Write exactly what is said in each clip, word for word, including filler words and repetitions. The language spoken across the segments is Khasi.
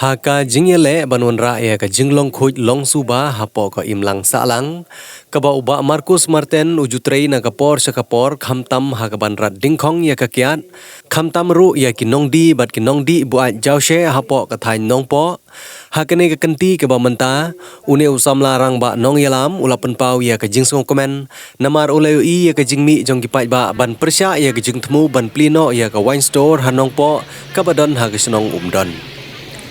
Ha ka jingïaleh ban wanrah ïa ka jinglong khuid long suba hapoh ka imlang sahlang, kaba u Bah Marcus Marten u ju trei na ka por sha ka por, khamtam ha kaban rat dingkhong ïa ka kiad, khamtam ruh ïa ki nongdie bad ki nongdih buaid jawshe hapoh ka thaiñ Nongpoh. Ha kane ka kynti kaba mynta, une u samla rangbah nongïalam u la pynpaw ïa ka jingsngewkmen, namar u la ïohi ïa ka jingmih jong ki paidbah ban pyrshah ïa ka jingthmu ban plie noh ïa ka wine store ha Nongpoh kaba don ha ka shnong Umdon.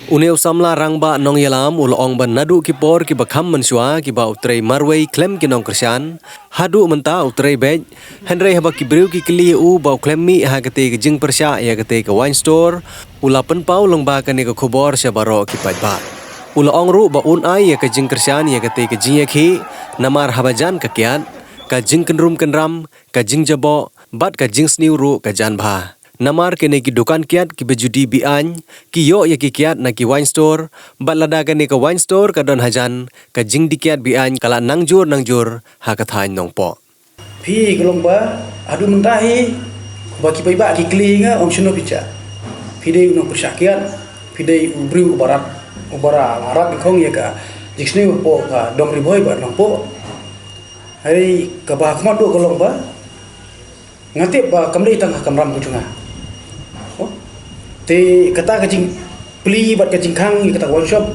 Une u samla rangbah nongïalam u la ong ba naduh ki por kiba kham mynshuwa kiba u trei marwei khlem ki nongkyrshan, haduh mynta u trei beit, hynrei haba ki briew ki kylli ïa u ba u khlem mih ha katei ka jingpyrshah ïa katei ka wine store, u la pynpaw lyngba kane ka khubor sha baroh ki paidbah. U la ong ruh ba un ai ïa ka jingkyrshan ïa katei ka jingïakhih, namar haba jan ka kiad, ka jingkynrum kynram, ka jingjaboh, bad ka jingsniew ruh ka jan bha. Namar kine ki dukan kiad kiba ju die be-aiñ, ki ïoh ïa ki kiad na ki wine store, bad lada kane ka wine store ka don hajan, ka jingdie kiad be-aiñ ka la nangjur nangjur ha ka thaiñ Nongpoh. Phi ka long ba, haduh mynta hi, ba ki paidbah ki kylli nga, ong shano phi shah. Phi dei u nongpyrshah kiad, phi dei u briew uba rat, uba la rat dingkhong ïa ka jingsniew hapoh ka dong Ri Bhoi bad Nongpoh. Hynrei kaba khmat duh ka long ba, nga tip ba kam dei tang ha kamram ka jong nga. Oh. Te kata ka jingplie bad ka jingkhang ïa kata ka wine shop,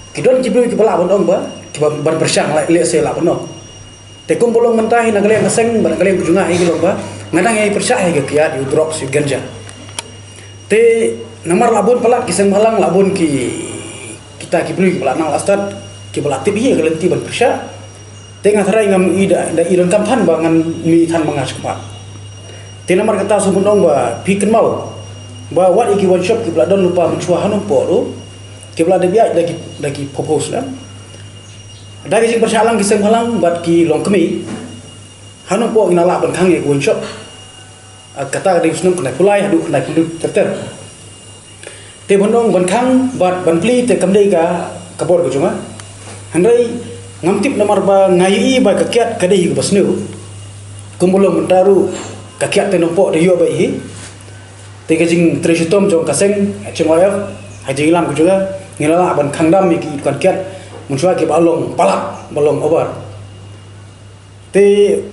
ki don ki briew kiba lah ban ong ba, kiba ban pyrshang, lah, lehse lah ban ong. Te kumba long mynta hi na ka liang ka seng bad na ka liang ka jong nga hi ka long ba, nga dang ïai pyrshah ïa ka kiad, ïa u drugs, ïa u ganja. Te namar la bun palat ki seng bhalang, la bun ki, kita ki briew kiba la nang la stad, kiba la tip hi ïa ka lynti ban pyrshah. Te nga tharai ngam i da, da i donkam than ba ngan mih than ma nga shakhmat. Te namar kata shu ban ong ba phi kynmaw ba wat ïa ki wine shop kiba la don lypa mynshuwa ha Nongpoh ruh, kiba la dep ïaid da ki, da ki purpose na. Da ki jingpyrshah lang ki seng bhalang bad ki longkmie. Ha Nongpoh ngin lah ban khang ïa ki wine shop. Ah, kata ka dei shnong Khyndai Pulai haduh Khyndai Pynriew ter ter. Te ban ong ban khang bad ban plie te kam dei ka, ka bor ka jong nga. Hynrei ngam tip namar ba nga ïohi ba ka kiad ka dei hi kaba sniew. Kumba long mynta ruh ka kiad te Nongpoh te ïoh beit hi. Te ka jingtrei shitom jong ka seng H N Y F, ha jingïalam ka jong nga, ngin lah ban khang dam ïa ki dukan kiad mynshuwa kiba long palat, ba long over. Te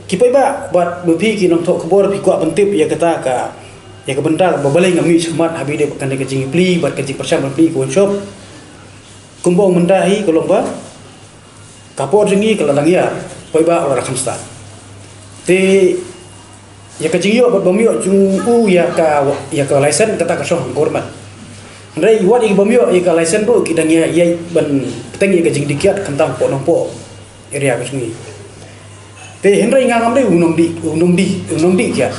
ki paidbah bad ma phi ki nongthoh khubor phi kwah ban tip ïa kata ka, ïa ka bynta ba balei ngam mih shakhmat ha ba ïadei bad kane ka jingplie bad ka jingpyrshang ban plie ka wine shop. Kumba ong mynta hi ka long ba ka por jong ngi ka la dang ïar, paidbah la dang kham stad. Te ïa ka jingïoh bad bym ïoh jong u ïa ka, ïa ka license kata ka shong ha government. Hynrei wat ïa ki bym ïoh ïa ka license ruh ki dang ïa, ïa ban bteng ïa ka jingdie kiad khamtam hapoh Nongpoh area ka jong ngi. Te hynrei nga ngam dei u nongdie, u nongdie, u nongdie kiad.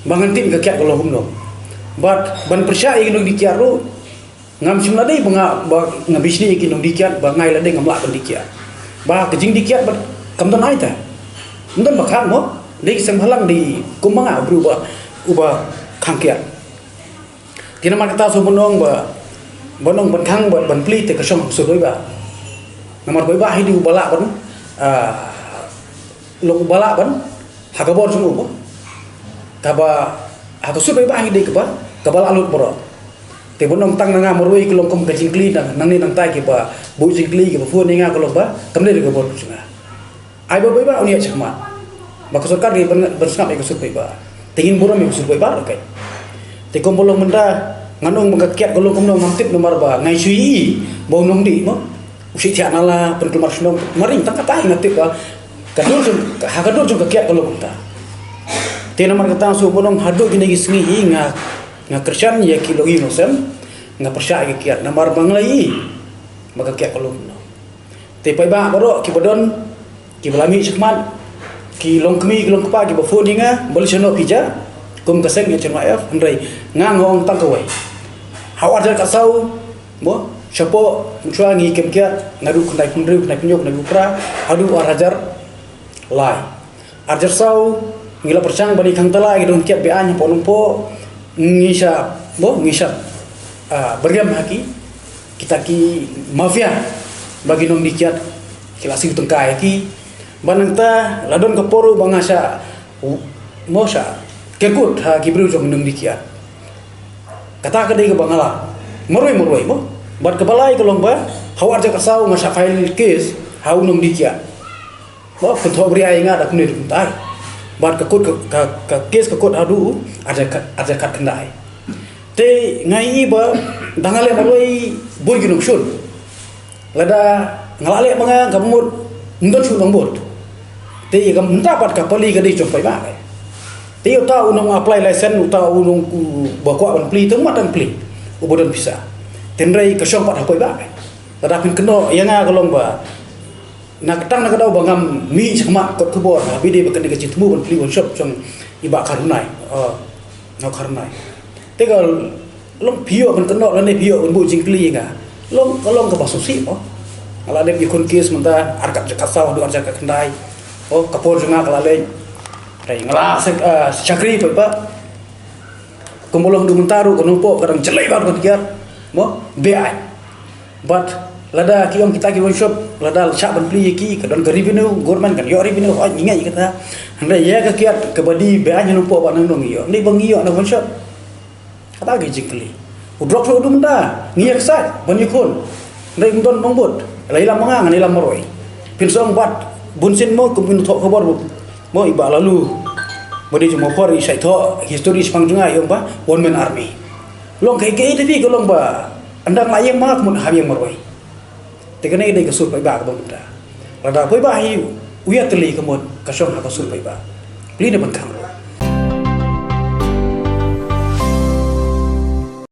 Ba ngan tip ka kiad ka long kumno. Bad ban pyrshah ïa ki nongdie kiad ruh, ngam shym la dei ba nga, ba nga bishni ïa ki nongdie kiad, ba nga ïa lade ngam lah ban die kiad. Ba ka jingdie kiad bad kam don ai ta. Ym don ba khang mo, dei ki seng bhalang dei kum ma nga u briew uba, uba khang kiad. Te namar kata shu ban ong ba, ban ong ban khang bad ban plie te ka shong ha ka sur paidbah. Namar paidbah hi dei uba lah ban, ah, long uba lah ban, ha ka bor jong u ba. Kaba, ha ka sur paidbah hi dei kaba, kaba lah lut baroh. Te ban ong tang na nga marwei ka long kum ka jingkylli nang, nangne nangtai kiba buh jingkylli kiba phone ïa nga ka long ba, kam dei ka bor ka jong nga. Ai ba paidbah un ïaid shakhmat. Ba ka sorkar ka ban, ban sngap ïa ka sur paidbah. Te ngin burom ïa ka sur paidbah ruh kai. Te kumba long mynta ngan ong ba ka kiad ka long kumno ngam tip namar ba nga shu ïohi ba u nongdie mo. U shait thiah nala, pynkulmar shnong, maring tang kata hi nga tip ba ka dur jong, ha ka dur jong ka kiad ka long kumta. Te namar kata shu ban ong haduh kine ki sngi hi nga, nga kyrshan ïa ki longïing longsem, nga pyrshah ïa ka kiad namar ba nga la ïohi ba ka kiad ka long kumno. Te paidbah baroh kiba don, kiba la mih shakhmat, ki longkmie, ki longkpa, kiba phone ïa nga, balei shano phi jia, kum ka seng H N Y F, hynrei nga, nga ong tang kawei. Ha u arhajar khatsaw, mo, shapoh, mynshuwa ngi kem kiad, naduh Khyndai Pynriew, Khyndai Pynïoh, Khyndai Pynphra, haduh arhajar lai. Arhajar saw, ngi la pyrshang ban ïa khang tala ïa ki nongdie kiad be-aiñ hapoh Nongpoh, ngi shah, mo, ngi shah, ah, byrngem ha ki, kita ki mafia, ba ki nongdie kiad, ki la siew tyngka ïa ki, ba nangta, la don ka por ruh ba nga shah, mo shah, kerkut ha ki briew jong ki nongdie kiad. Kata ka dei kaba nga la, Marwei marwei mo. Bad kaba lai ka long ba ha u ar hajar khatsaw nga shah file case ha u nongdie kiad. Mo, pynthok bria ïa nga da kumne da kumtai. Bad ka kot ka, ka, ka case ka kot haduh ar hajar khat, ar hajar khatkhyndai. Te nga ïohi ba dang nga leh marwei bun ki nongshun. Lada nga la leh ma nga kaba mut ym don shuh nongbud. Te ïa ka mynta pat ka pali ka dei jong paidbah. Te uta u nong apply license, uta u nong, uba kwah ban plie, te um pat ban plie. Uba don pisa. Te hynrei ka shong pat ha paidbah. Lada phin kynnoh ïa nga ka long ba na ka tang na ka daw ba ngam mih shakhmat kot khubor ha bide ba kane ka jingthmu ban plie wine shop jong i Bah Kharnai. Oh, Nau Kharnai. Te ka long phi ïoh ban kynnoh lane phi ïoh ban buh jingkylli ïa nga. Long, ka long kaba sngewsih mo. Nga la dep ïakhun case mynta ar hajar khatsaw haduh ar hajar khatkhyndai. Oh, ka por jong nga ka la leit. Hynrei nga la sek, ah, shakri paidbah. Kumba long haduh mynta ruh ka Nongpoh ka dang jlei bad ka kiad. Mo, beaiñ. Bad lada ki ong kita ki wine shop, lada shah ban plie ïa ki, ka don ka revenue, government kan ïoh revenue, hooid ngi ngeit ïa kata. Hynrei ïa ka kiad kaba dei beaiñ ha Nongpoh ba nang nong ïoh. Hynrei ba ngi ïoh na wine shop. Kata ka jingkylli. U drok ruh u dum da, ngi ïa ksaid ban ïakhun. Hynrei ym don nongbud. La ïalam ma nga, ngan ïalam marwei. Phin sa ong bad bunsien mo kum phin thoh khubor mo i Bah Lalu. Ba dei jong mo por i shait thoh history shaphang jong nga i ong ba one man army. Long kaei kaei te phi ka long ba ynda la ïeng ma nga ka mut hap ïeng marwei. Te kane ka dei ka sur paidbah kaba mynta. Lada paidbah hi u ïatylli ka mut ka shong ha ka sur paidbah. Plie na ban khang.